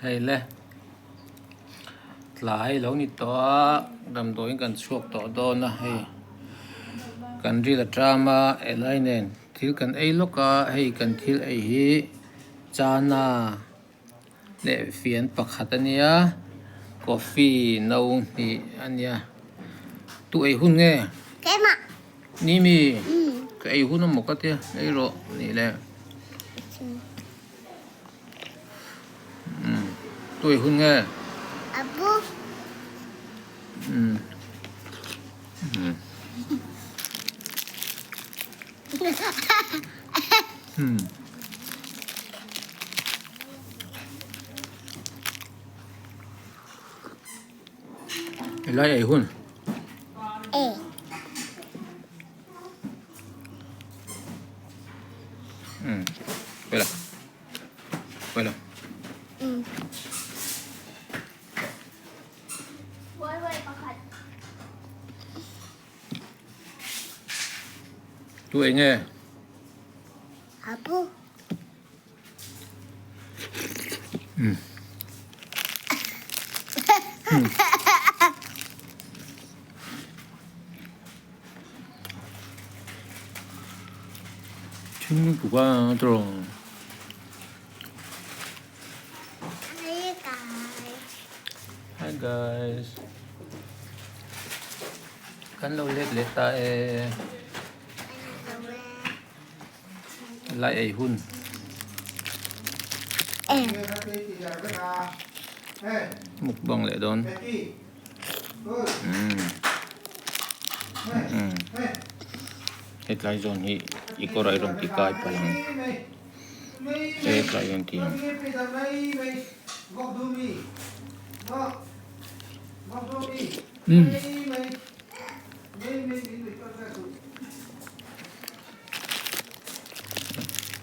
Hei le tlai lo ni tawh a damdawiin kan chhuak tawh dawn a hei kan ril a ṭam a helai nen thil kan ei lawk a hei kan thil ei hi chana leh fian pakhat a nia coffee no hnih a nia tu ei hun nge ni mi ka ei hun amaw ka tia ei rawh nih leh. Tui hun nge? Apu. Helai ei hun. E. Quay lại. Quay lại. Tu ei nge? Apu. Thingpuk a tawng. Hi guys. Hi guys. Kan lo let leh ta e. Lai ei hun. Mukbang leh dawn. Hetlai zawn hi i kawr a i rawn ti kai palh ang. Hetlai rawn ti ang.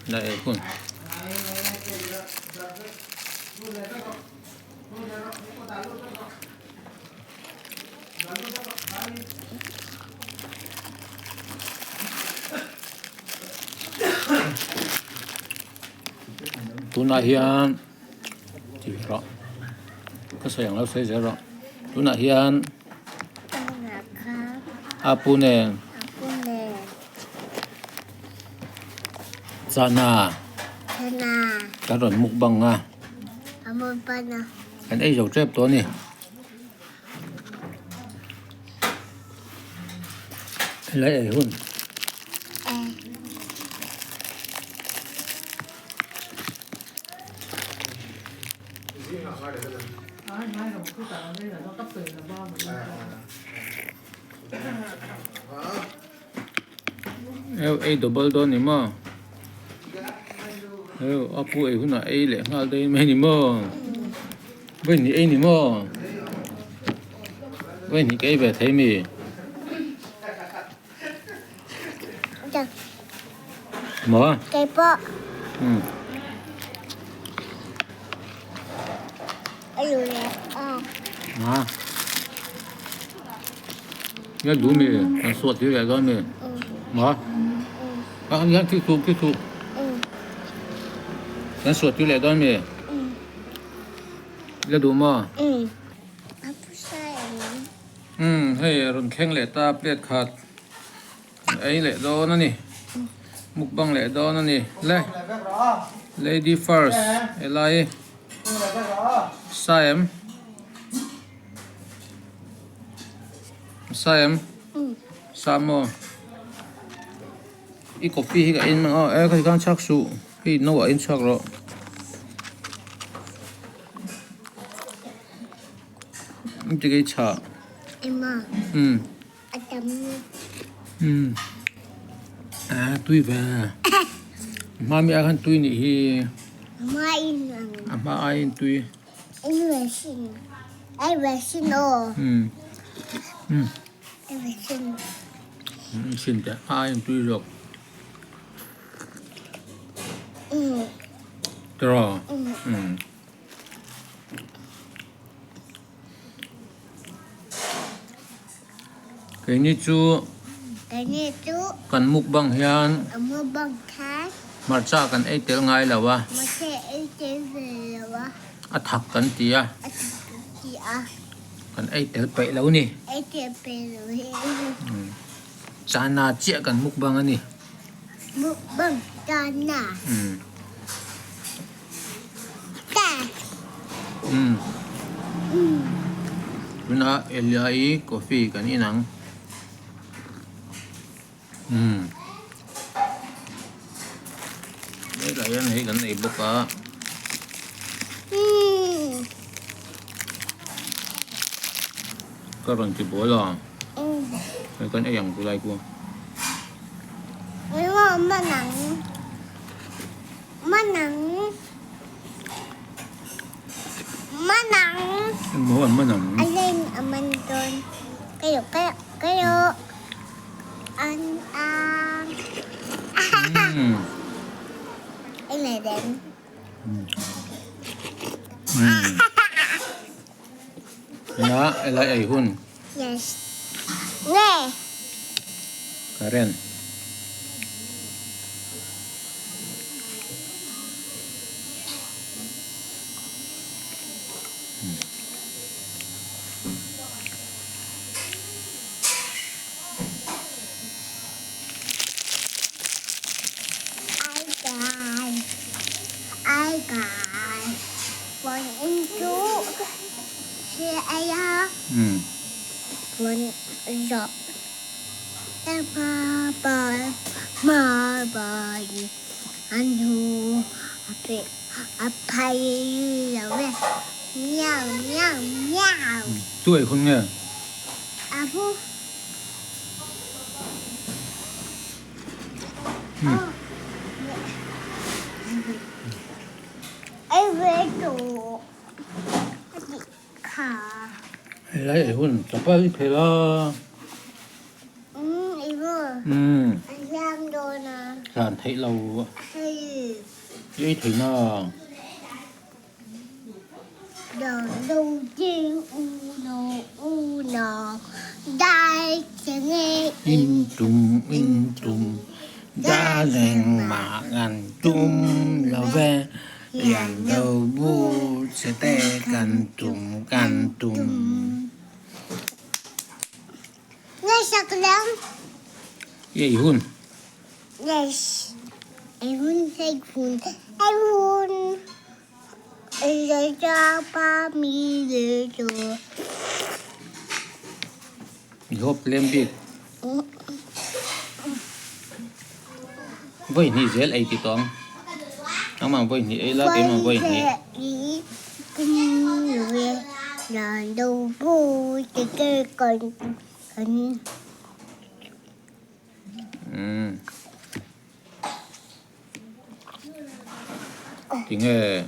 Lai ei hun. Tunah hian ti rawh ka sawi ang lo sawi zel rawh tunah hian a pu nen chana kan rawn mukbang a kan ei zo tep tawh a ni. Helai ei hun. Heu ei double dawn ni maw? Heu a pu ei hunah ei leh nghal daih mai ni maw? Vawi hnih ei ni maw? Vawi hnih ka ei ve thei mi? Maw? Keipawh. Umm. A lu leh a. A. Nge duh mi? Kan suat tir leh dawn mi? Maw? A hian khi thu khi thu. Kan suat tir leh dawn mi? La duh maw? Umm hei a rawn thleng leh ta plate khat ei leh dawn a ni mukbang leh dawn a ni le lady first helai sa em sa em sa maw i coffee hi ka en a e kha tikhan chhuak suh hei no ah hian chhuak rawh. Ti chha. Umm. Umm. A tui ve. Hma mi ah khan tui nih hi. A hma aiin tui. Umm. Umm. Sin teh hma aiin tui zawk. Tiraw? Umm. Keini chu kan mukbang hian hmarcha kan ei tel ngai lo a. A thak kan ti a. A thak kan ti a. Kan ei tel peih lo ni. Ei tel peih lo hi. Chana chiah kan mukbang a ni. Mukbang chana. Ta. Tunah Elia-i coffee kan in ang. Umm helai hian hei kan nei bawk a. Ka rawn ti bawl a hei kan ei ang chu lai chu. Engmaw an man ang. Ina helai ei hun. Karen. Tu ei hun nge? Helai ei hun chapal i phel a. Hlan theih lo i ei thei na. In tum in tum da reng mah ngan tum lo ve lian do bu che te kan tum kan tum. I ei hun. Yes, ei hun ei hun ei hun. I hawp tlem bik. Vawi hnih zel ei ti tawng. Nangmah vawi hnih ei la keimah vawi hnih. Umm. Tinge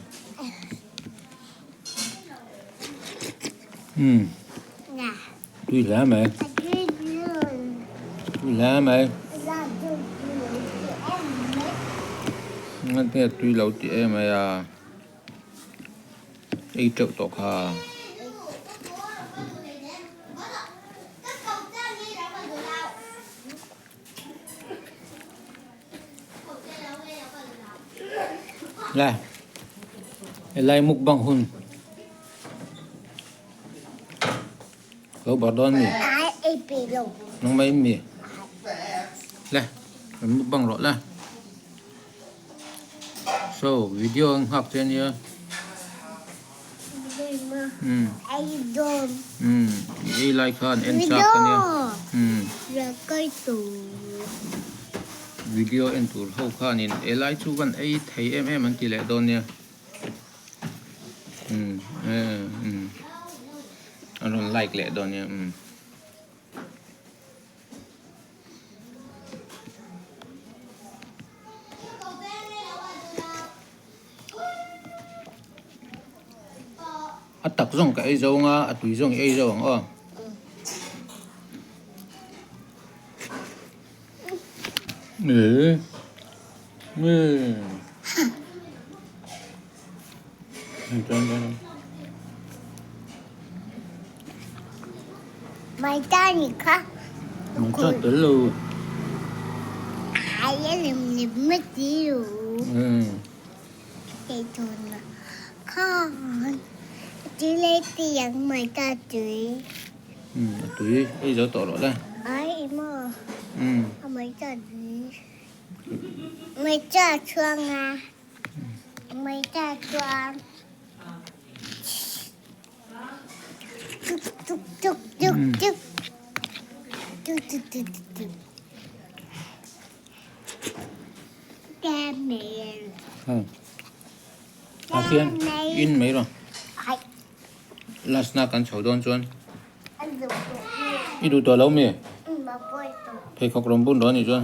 umm tui hle mai tui hle mai ngatinge tui lo ti em mai a ei teuh tawh kha. Le helai mukbang hun lo bar dawn mi nang mai mi le kan mukbang rawh le so video an nghak che ania umm umm i ei lai khan en chak ania umm video en tur ho khanin he lai chu kan ei thei em em an ti leh dawn nia umm umm an rawn like leh dawn nia umm. A tak zawng ka ei zo anga a tui zawng i ei zo ang aw. Maida ni kha. Nungcha tel lo. Ai a lem lem mai ti lo. Khan tui lei tiang mai ta tui. Umm a tui ei zo tawh rawh le. Ai i maw a mai ta tui. Mai ta chuang a mai ta chuang. Tuk tuk tuk tuk tuk tuk tuk tuk tuk. Ah khian in mai rawh last na kan chho dawn chuan i duh tawh lo mi pheikhawk rawn bun rawh a nih chuan.